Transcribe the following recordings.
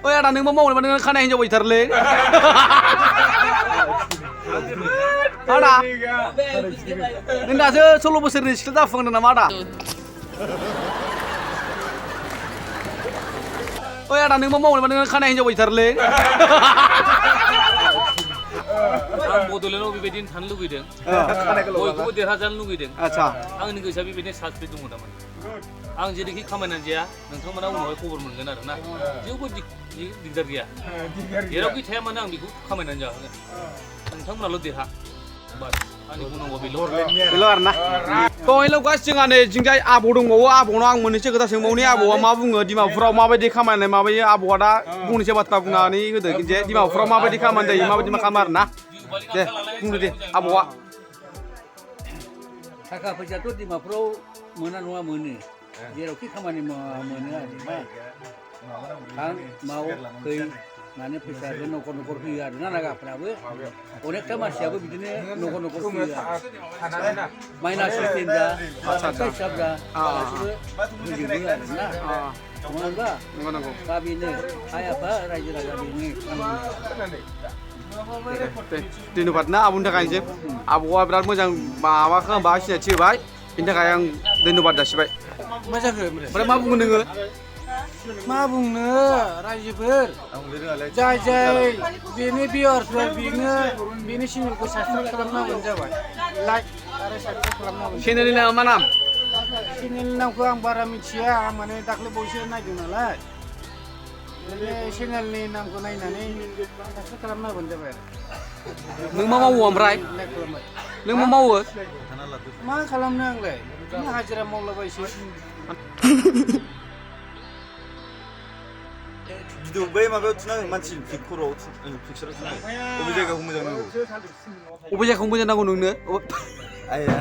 ओइ आदा नों मा मावनो नों खानाय हिनजाव बायथारलै आदा नों दासो 16 बोसोरनि सिख्ला जाफुंदों नामा आदा ओइ आदा नों मा मावनो नों खानाय हिनजाव बायथारलै आं बड'लेण्डआव बेबायदिनो थानो लुगैदों बयखौबो देरहाजानो लुगैदों आच्छा आंनि गोसोआ बेबायदिनो सानस्रि दङ थारमाने आं जेरैखि खामायनानै जाया नोंथांमोना उनावहाय खबर मोनगोन आरो ना जेबो दिगदार गैया जेरावखि थाया मानो आं बेखौ खामायनानै जाहोगोन नोंथांमोनाल' देरहा बास आंनि बुंनांगौ बेल' आरोना थ' हेल' गाइस जोंहा नै जोंजाय आबौ दंबावो आबौनाव आं मोननैसो खोथा सोंबावनि आबौआ मा बुङो डिमापुराव माबायदि खामायनाय माबायो आबौआ दा फंनैसो बाथ्रा बुंनानै होदो जे डिमापुराव माबायदि खामानि जायो माबायदि मा खालामो आरोना दे बुंदो दे आबौआ थाखा फैसाथ' डिमापुराव मोना नङा मोनो जेरावखि खामानि मोनो आरो थां माव फै माने फैसाखौ न'खर न'खर होयो आरो ना नागाफ्राबो अनेकथा मानसियाबो बिदिनो न'खर न'खर होयो माइनास सिस्टेम जा हिसाब जा गासिबो होजोबो आरो ना नङा होनबा दा बेनो आइ आफा रायजो राजा बेनो धन्यबाद ना आबौनि थाखाय जे आबौआ बिराद मोजां माबाखौ होनबा सिनायथि होबाय बेनि थाखाय आं धन्यबाद जासिबाय मा जाखो ओमफ्राय मा बुङो नोङो मा बुंनो रायजोफोर जाय जाय बेनि भिउआर्सफोर बेनि चेनेलखौ साबसक्राइब खालामनांगौ जाबाय लाइक आरो साबसक्राइब खालामनांगौ चेनेलनि नामा मा नाम चेनेलनि नामखौ आं बारा मिथिया आं माने दाख्लै बावैसो नायदों नालाय बे चेनेलनि नामखौ नायनानै साबसक्राइब खालामनांगौ जाबाय नों मा मावो ओमफ्राय नों मा मावो मा खालामनो आंलाय बिदिनो हाजिरा मावलाबायसो भिडिअ बै माबायाव थुनांगोन मानसि खर'आव पिक्साराव थुनांगोन बबे जायगाखौ मोजां नांगौ बबे जायगाखौ मोजां नांगौ नोंनो आइया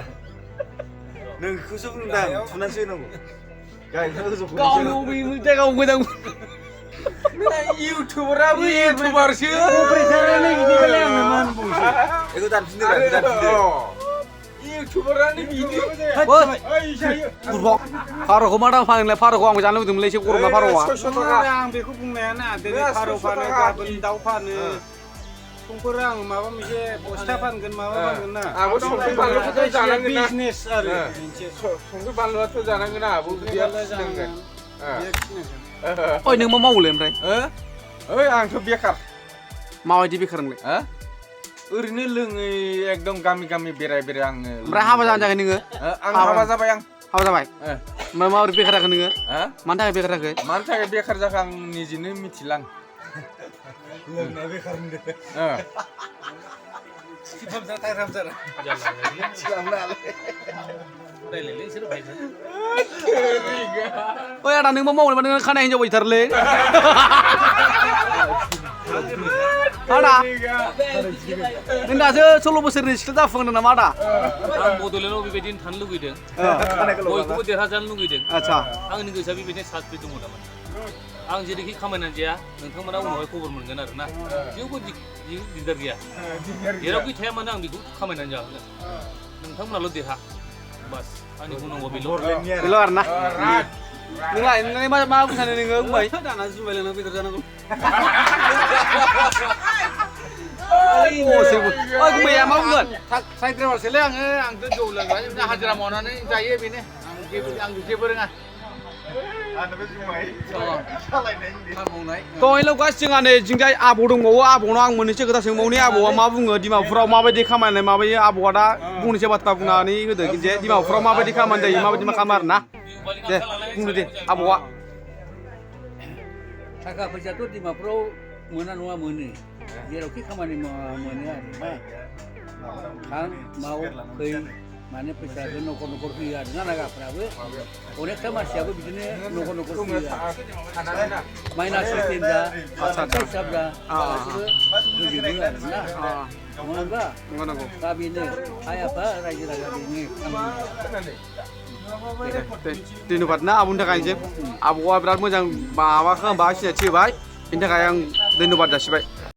नोंखौसो बुंदां थुनानैसो होनांगौ गावनो बबे जायगायाव मोजां इउटुबाराबो इउटुबारसो अपारेटरानो बिदिबालाय आंनो मा होनबावसो बेखौ दानफिनदो इउटुबारानो बिदि फारौखौ मा दाम फानोलाय फारौखौ आंबो जानो लुबैदोंमोनलै एसे गरम ना फारौआ आं बेखौ बुंनाया ना दिनै फारौ फानो गाबोन दाउ फानो समफोर आं माबा मोनसे बस्था फानगोन माबा फानगोन ना आबो संख्रि बानलुखौथ' जानांगोन ना बिजनेस आरो मोनसे संख्रि बानलुआथ' जानांगोन ना आबो फिनांगोन ओइ नों मा मावोलै ओमफ्राय ओइ आंथ' बेखार माबायदि बेखार नोंलाय ओरैनो लोङै एकदम गामि गामि बेराय आङो ओमफ्राय हाबा जानो थाखाय नोङो आं हाबा जाबाय आं हाबा जाबाय ओमफ्राय माबोरै बेखार जाखो नोङो मानि थाखाय बेखार जाखो मानि थाखाय बेखार जाखो आं निजेनो मिथिलां लोंना बेखार होनदो ओइ आदा नों मा मावनो नों खानाय हिनजाव बायथारलै आदा नों दासो 16 बोसोरनि सिख्ला जाफुंदों नामा आदा आं बड'लेण्डआव बेबायदिनो थानो लुगैदों बयखौबो देरहाजानो लुगैदों आच्छा आंनि गोसोआ बेबायदिनो सानस्रि दङ थारमाने आं जेरैखि खामायनानै जाया नोंथांमोना उनावहाय खबर मोनगोन आरो ना जेबो दिगदार गैया जेरावखि थाया मानो आं बेखौ खामायनानै जाहोगोन नोंथांमोनाल' देरहा बास आंनि बुंनांगौ बेल' आरोना नोंलाय मा बुंसानो नोङो बुंबाय दाना जुमाय लोंना बेदर जानांगौ गुमैया मा बुंगोन साइड ड्राइभारसोलै आंथ' जौ लोंबाय हाजिरा मावनानै जायो बेनो आं जेबो रोङा थ' हेल' गाइस जोंहा नै जोंजाय आबौ दंबावो आबौनाव आं मोननैसो खोथा सोंबावनि आबौआ मा बुङो डिमापुराव माबायदि खामायनाय माबायो आबौआ दा फंनैसो बाथ्रा बुंनानै होदो जे डिमापुराव माबायदि खामानि जायो माबायदि मा खालामो आरोना दे बुंदो दे आबौआ थाखा फैसाथ' डिमापुराव मोना नङा मोनो जेरावखि खामानि मोनो आरो थां माव फै माने फैसाखौ न'खर न'खर होयो आरो ना नागाफ्राबो अनेकथा मानसियाबो बिदिनो न'खर न'खर होयो माइनास सिस्टेम जा हिसाब जा गासिबो होजोबो आरो ना नङा होनबा दा बेनो आइ आफा रायजो राजा बेनो धन्यबाद ना आबौनि थाखाय जे आबौआ बिराद मोजां माबाखौ होनबा सिनायथि होबाय बेनि थाखाय आं धन्यबाद जासिबाय